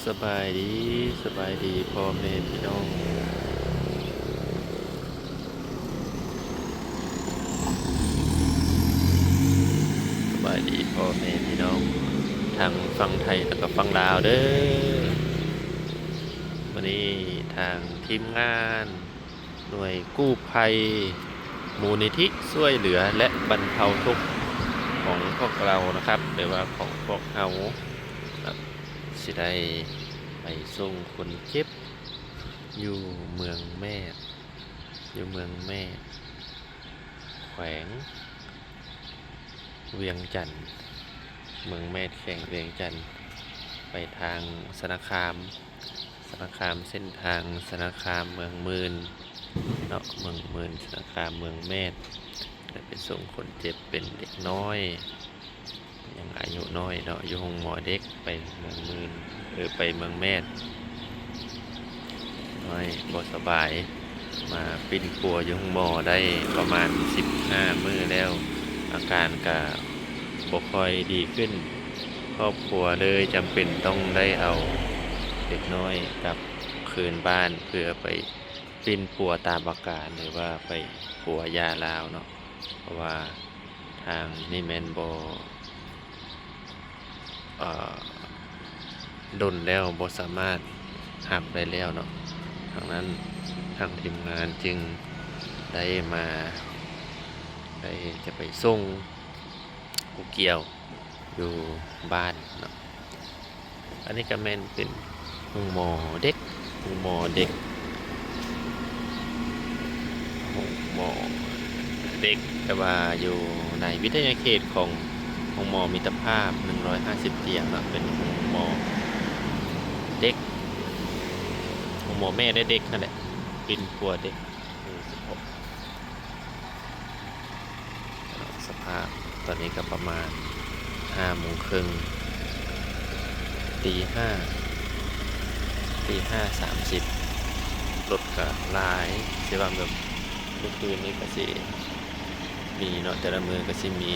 ສະບາຍດີ, ສະບາຍດີພໍ່ແມ່ພີ່ນ້ອງ, ສະບາຍດີພໍ່ແມ່ພີ່ນ້ອງ ທັງຝັ່ງໄທ ແລ້ວກໍຝັ່ງລາວເດີ້. ມື້ນີ້ທາງທີມງານ ໜ່ວຍກູ້ໄພ ມູນນິທິຊ່ວຍເຫຼືອ ແລະ ບັນເທົາທຸກຂອງພວກເຮົານະຄັບ ຫຼືວ່າຂອງພວກເຮົານະ ຊິໄດ້ໄປສົ່ງຄົນເຈັບຢູ່ເມືອງແມດ, ຢູ່ເມືອງແມດ ແຂວງວຽງຈັນ, ເມືອງແມດ ແຂວງວຽງຈັນ ໄປທາງຊະນະຄາມ. ຊະນະຄາມ ເສັ້ນທາງຊະນະຄາມ ເມືອງໝື່ນເນາະ, ເມືອງໝື່ນ ຊະນະຄາມ ເມືອງແມດ ໄດ້ໄປສົ່ງຄົນເຈັບເປັນເດັກນ້ອຍ ຍັງອາຍຸນ້ອຍເນາະ ຢູ່ໂຮງໝໍເດັກ ໄປເມືອງໝື່ນ ເອີ ໄປເມືອງແມດ. ນ້ອຍບໍ່ສະບາຍ ມາປິ່ນປົວຢູ່ໂຮງໝໍໄດ້ປະມານສິບຫ້າມື້ແລ້ວ, ອາການກະບໍ່ຄ່ອຍດີຂຶ້ນ. ຄອບຄົວເລີຍຈຳເປັນຕ້ອງໄດ້ເອົາເດັກນ້ອຍກັບຄືນບ້ານ ເພື່ອໄປປິ່ນປົວຕາມອາການ ຫຼືວ່າໄປປົວຢາລາວເນາະ, ເພາະວ່າທາງນີ້ແມ່ນບໍ່ ເອີ ດົນແລ້ວ ບໍ່ສາມາດຮັບໄດ້ແລ້ວເນາະ. ທາງນັ້ນ ທາງທີມງານຈຶ່ງໄດ້ມາ ໄດ້ຈະໄປສົ່ງຜູ້ກ່ຽວຢູ່ບ້ານເນາະ. ອັນນີ້ກໍແມ່ນເປັນໂຮງໝໍເດັກ, ໂຮງໝໍເດັກ, ໂຮງໝໍເດັກ ແຕ່ວ່າຢູ່ໃນວິທະຍາເຂດຂອງໂຮງໝໍມິດຕະພາບ ໜຶ່ງຮ້ອຍຫ້າສິບຕຽງເນາະ, ເປັນໂຮງໝໍເດັກ, ໂຮງໝໍແມ່ ແລະ ເດັກຫັ້ນແຫຼະ, ປິ່ນປົວເດັກ. ສະພາບຕອນນີ້ກໍປະມານຫ້າໂມງເຄິ່ງ, ຕີຫ້າ, ຕີຫ້າສາມສິບ, ລົດກໍຫຼາຍ, ຊິວ່າແບບມື້ຄືນນີ້ກໍຊິມີເນາະ, ແຕ່ລະມື້ກໍຊິມີ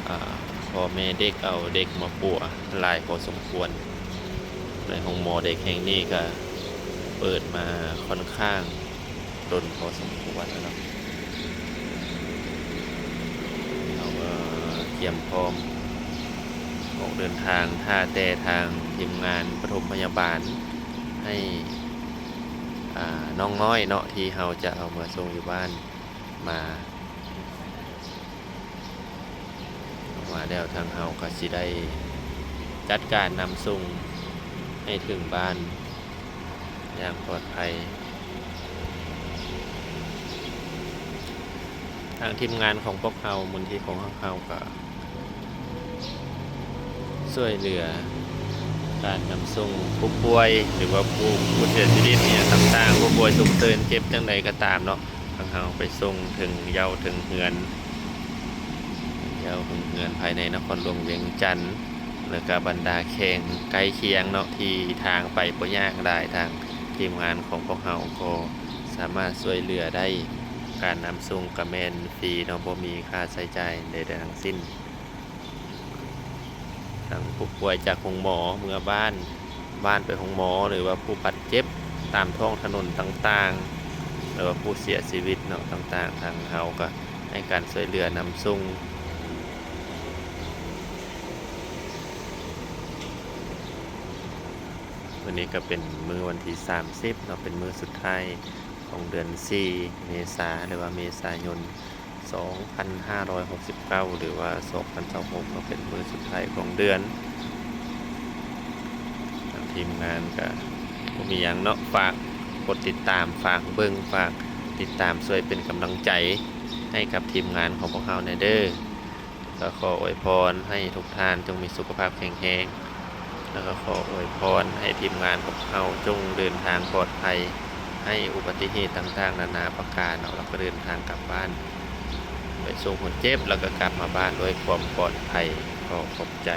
ອ່າ ພໍ່ແມ່ເດັກເອົາເດັກມາປົວຫຼາຍພໍສົມຄວນ. ໃນໂຮງໝໍເດັກແຫ່ງນີ້ກໍເປີດມາຂ້ອນຂ້າງ ດົນພໍສົມຄວນແລ້ວເນາະ. ເຮົາກໍກຽມພ້ອມອອກເດີນທາງ, ຖ້າແຕ່ທາງທີມງານປະຖົມພະຍາບານໃຫ້ ອ່າ ນ້ອງນ້ອຍເນາະ ທີ່ເຮົາຈະເອົາເມືອສົ່ງຢູ່ບ້ານມາ. ເຂົ້າມາແລ້ວ ທາງເຮົາກໍຊິໄດ້ຈັດການນຳສົ່ງໃຫ້ເຖິງບ້ານຢ່າງປອດໄພ. ທາງທີມງານຂອງພວກເຮົາ, ມູນນິທິຂອງເຮົາກໍ ຊ່ວຍເຫຼືອການນຳສົ່ງຜູ້ປ່ວຍ ຫຼືວ່າຜູ້ ຜູ້ເສຍຊີວິດອີ່ຫຍັງຕ່າງໆ, ຜູ້ປ່ວຍສຸກເສີນເຈັບຈັ່ງໃດກໍຕາມເນາະ, ທາງເຮົາໄປສົ່ງເຖິງເຍົາເຖິງເຮືອນ, ເຍົາເຖິງເຮືອນພາຍໃນນະຄອນຫຼວງວຽງຈັນ ແລ້ວກະບັນດາແຂວງໃກ້ຄຽງເນາະ ທີ່ທາງໄປບໍ່ຍາກຫຼາຍ, ທາງທີມງານຂອງພວກເຮົາກໍສາມາດຊ່ວຍເຫຼືອໄດ້. ການນຳສົ່ງກະແມ່ນຟຣີເນາະ, ບໍ່ມີຄ່າໃຊ້ຈ່າຍໃດໆທັງສິ້ນ. ທັງຜູ້ປ່ວຍຈາກໂຮງໝໍເມືອບ້ານ, ບ້ານໄປໂຮງໝໍ ຫຼືວ່າຜູ້ບາດເຈັບຕາມທ້ອງຖະໜົນຕ່າງໆ ຫຼືວ່າຜູ້ເສຍຊີວິດເນາະ ຕ່າງໆ, ທາງເຮົາກໍໃຫ້ການຊ່ວຍເຫຼືອນຳສົ່ງ. ມື້ນີ້ກໍເປັນມື້ວັນທີສາມສິບເນາະ, ເປັນມື້ສຸດທ້າຍຂອງເດືອນສີ່ ເມສາ ຫຼືວ່າເມສາຍົນ ສອງພັນຫ້າຮ້ອຍຫົກສິບເກົ້າ ຫຼືວ່າສອງພັນຊາວຫົກເນາະ, ເປັນມື້ສຸດທ້າຍຂອງເດືອນ. ທາງທີມງານກະບໍ່ມີຫຍັງເນາະ, ຝາກກົດຕິດຕາມ, ຝາກເບິ່ງ, ຝາກຕິດຕາມ, ຊ່ວຍເປັນກຳລັງໃຈໃຫ້ກັບທີມງານຂອງພວກເຮົາແດ່ເດີ້. ກໍຂໍອວຍພອນໃຫ້ທຸກທ່ານຈົ່ງມີສຸຂະພາບແຂງແຮງ, ແລ້ວກໍຂໍອວຍພອນໃຫ້ທີມງານຂອງເຮົາຈົ່ງເດີນທາງປອດໄພ, ໃຫ້ອຸບັດຕິເຫດຕ່າງໆນານາປະການເນາະ, ແລ້ວກໍເດີນທາງກັບບ້ານ ໄປສົ່ງຄົນເຈັບ ແລ້ວກໍກັບມາບ້ານດ້ວຍຄວາມປອດໄພ. ຂໍຂອບໃຈ.